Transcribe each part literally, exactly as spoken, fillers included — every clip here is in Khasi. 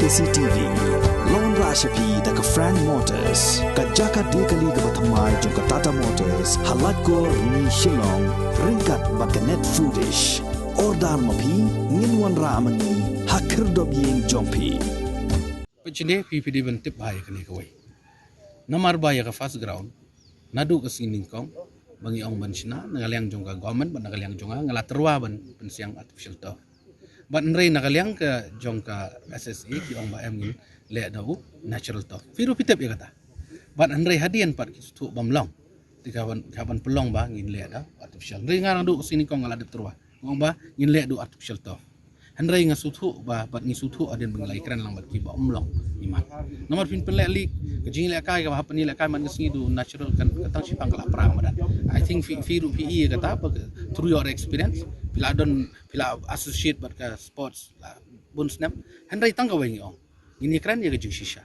C T V. Long ra sha phi da ka Frank Motors, ka jaka de kali kaba thymmai jong ka Tata Motors, ha Laitkor, Rni, Shillong, ryngkat bad ka Net Foodish. Order ma phi, ngin wanrah ma ngi ha khyrdop ïing jong phi. Pynshai phi phi dei ban tip bha ïa kane kawei. Namar ba ïa ka first ground, naduh ka sngi nyngkong ba ngi ong ban shna, na ka liang jong ka government bad na ka liang jong nga, nga la tyrwa ban pynsiang artificial turf. Bad hynrei na ka liang ka jong ka S S A ki ong ba em, ngin leh da u natural turf. Phi ruh phi tip ïa kata. Bad hynrei hadien pat ki sngewthuh bym long. Te ka ban, ka ban pynlong ba ngin leh da artificial. Hynrei nga naduh ka sngi nyngkong nga la dep tyrwa. Nga ong ba ngin leh da u artificial turf. Hynrei nga sngewthuh ba, bad ngi sngewthuh hadien ba ngi la ïakren lang bad ki ba ym long imat. Namar phin pynleh league, ka jingïalehkai kaba hap pynlehkai man ka sngi da u natural kan, ka tang shipang ka la pra madan. I think phi, phi ruh phi i ïa kata ba ka, through your experience, phi la don, phi la associate bad ka sports la bun snem. Hynrei tang kawei ngi ong, ngin ïakren ïa ka jingshisha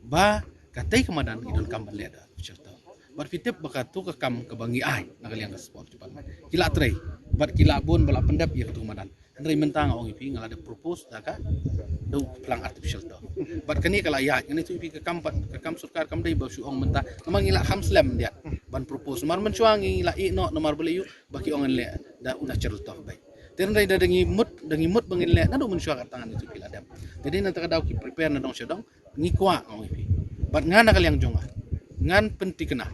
ba katei ka madan ngi donkam ban leh da artificial turf. Bad phi tip ba kato ka kam kaba ngi ai na ka liang ka sports department, ki la trei bad ki la bun ba la pyndep ïa kato ka madan. Hynrei mynta nga ong ïa phi, nga la dep propose da ka, da u plang artificial turf. Bad kane ka la ïaid, nga ong ïa phi, ka kam pat, ka kam sorkar kam dei ba shu ong mynta. Namar ngi la kham slem ïa ban propose. Namar mynshuwa ngi la ïeh noh namar ba leh ïa u, ba ki ong ngan leh da u natural turf beit. Te hynrei da, da ngi mut, da ngi mut ba ngin leh naduh mynshuwa, ka tang ngi tu ki la dem. Te dei na kata ka daw ki prepare na dong sha dong, ngi kwah, nga ong ïa phi. Bad nga na ka liang jong nga, ngan pynthikna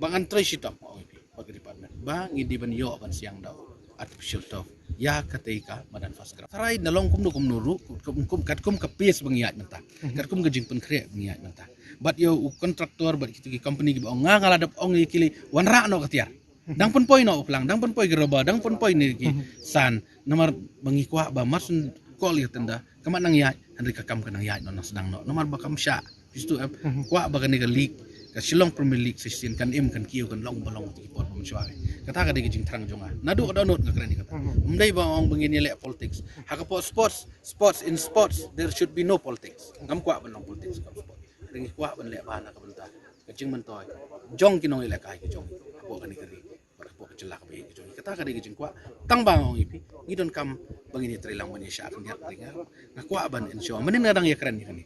ba ngan trei shitom, nga ong ïa phi, bad ka department, ba ngi dei ban ïoh ban siang da u artificial turf ïa katei ka madan first ground. Tharai na long kumno kumno ruh, kum, kum, katkum ka pace ba ngi ïaid mynta, katkum ka jingpynkhreh ba ngi ïaid mynta, bad ïa u contractor bad kito ki company kiba ong, nga, nga la dep ong ïa ki lei, wanrah noh ka tiar. Dang pynpoi noh u plang, dang pynpoi ki rubber, dang pynpoi ne ki sand. Namar ba ngi kwah ba mar shu call ïa ka tender, ka mat nang ïaid, hynrei ka kam ka nang ïaid noh, nang sdang noh. Namar ba kam shah, phi sngewthuh em, kwah ba kane ka league, ka Shillong Premier League sa shisien kan im, kan kiew, kan long ba long ki por ba mynshuwa. Kata ka dei ka jingthrang jong nga. Naduh ka dohnud nga kren ïa kata. Ym dei ba ong ba ngin ïaleh politics. Ha ka por sports, sports, in sports there should be no politics. Ngam kwah ban long politics ha ka por sports. Hynrei ngi kwah ban leh bha na ka bynta ka jingmyntoi jong ki nongïalehkai ki jong ngi hapoh kane ka ri bad hapoh ka jylla kaba ïeit ka jong ngi. Kata ka dei ka jingkwah. Tang ba nga ong ïa phi, ngi donkam ba ngin ïatrei lang ban ïashah khyndiat, hynrei nga, nga kwah ban ensure. Mynnin nga dang ïakren ïa kane,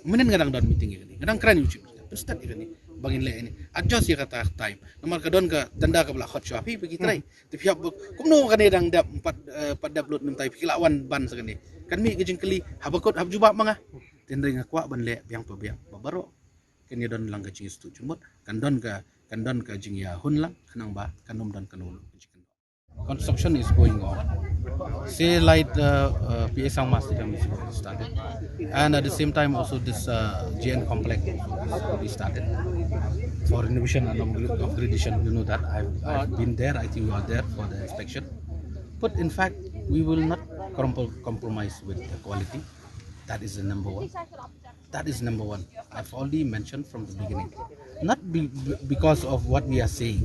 mynnin nga dang don meeting ïa kane, nga dang kren ïa u chief minister, pynstad ïa kane, ba ngin leh ïa kane. Adjust ïa kata ka time. Namar ka don ka tender kaba la khot shuwa, phi, phi ki trei. Te phi hap, kumno kane dang dep, pat, eh, pat dep lut mynta, phi ki la wan ban sa kane. Kan mih ka jingkylli, haba kut hap jubab ma nga. Te hynrei nga kwah ban leh biang pa biang ba baroh kin ïa don lang ka jingsngewthuh jingmut, kan don ka, kan don ka jingïahun lang, khnang ba kan ym don kano kano ka jingkynnoh. Construction is going on. Satellite, uh, uh, P A Sangma Stadium is already started. And at the same time also this, uh, J N complex is already started for renovation and upgra-, upgradation. You know that. I've, I've been there. I think you are there for the inspection. But in fact, we will not compro-, compromise with the quality. That is the number one. That is number one. I've already mentioned from the beginning. Not be, be- because of what we are saying,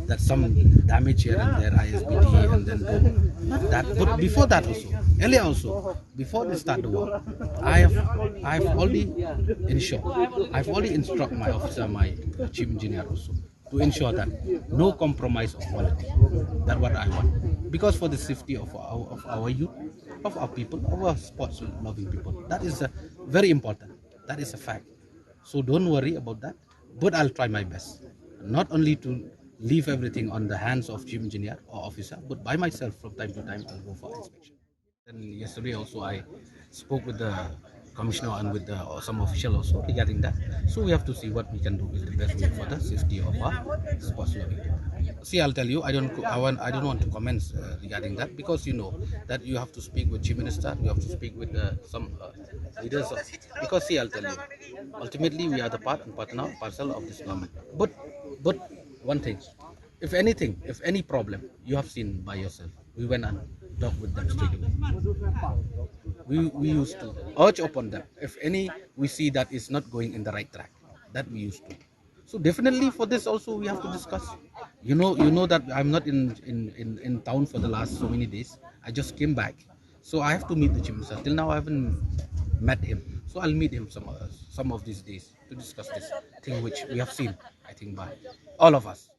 that some damage here and there, I S B T, and then boom. Not that, but before that also, earlier also, before they start the work, I have, I've already ensured, I've already instructed my officer, my, uh, chief engineer also, to ensure that no compromise of quality. That's what I want. Because for the safety of our, of our youth, of our people, of our sports loving people, that is, uh, very important. That is a fact. So don't worry about that. But I'll try my best. Not only to leave everything on the hands of chief engineer or officer, but by myself from time to time I'll go for inspection. And yesterday also I spoke with the commissioner and with the, uh, some official also regarding that. So we have to see what we can do is the best way for the safety of our sports loving people. See, I'll tell you, I don't co- I want, I don't want to comment, uh, regarding that, because you know that you have to speak with chief minister, you have to speak with, uh, some, uh, leaders of, because see, I'll tell you, ultimately we are the part and partner, parcel of this government. But, but one thing, if anything, if any problem, you have seen by yourself. We went and talked with them straight away. We, we used to urge upon them. If any, we see that is not going in the right track, that we used to. So definitely for this also we have to discuss. You know, you know that I'm not in, in, in, in town for the last so many days. I just came back. So I have to meet the chief minister. Till now I haven't met him. So I'll meet him some, uh, some of these days to discuss this thing which we have seen, I think, by all of us.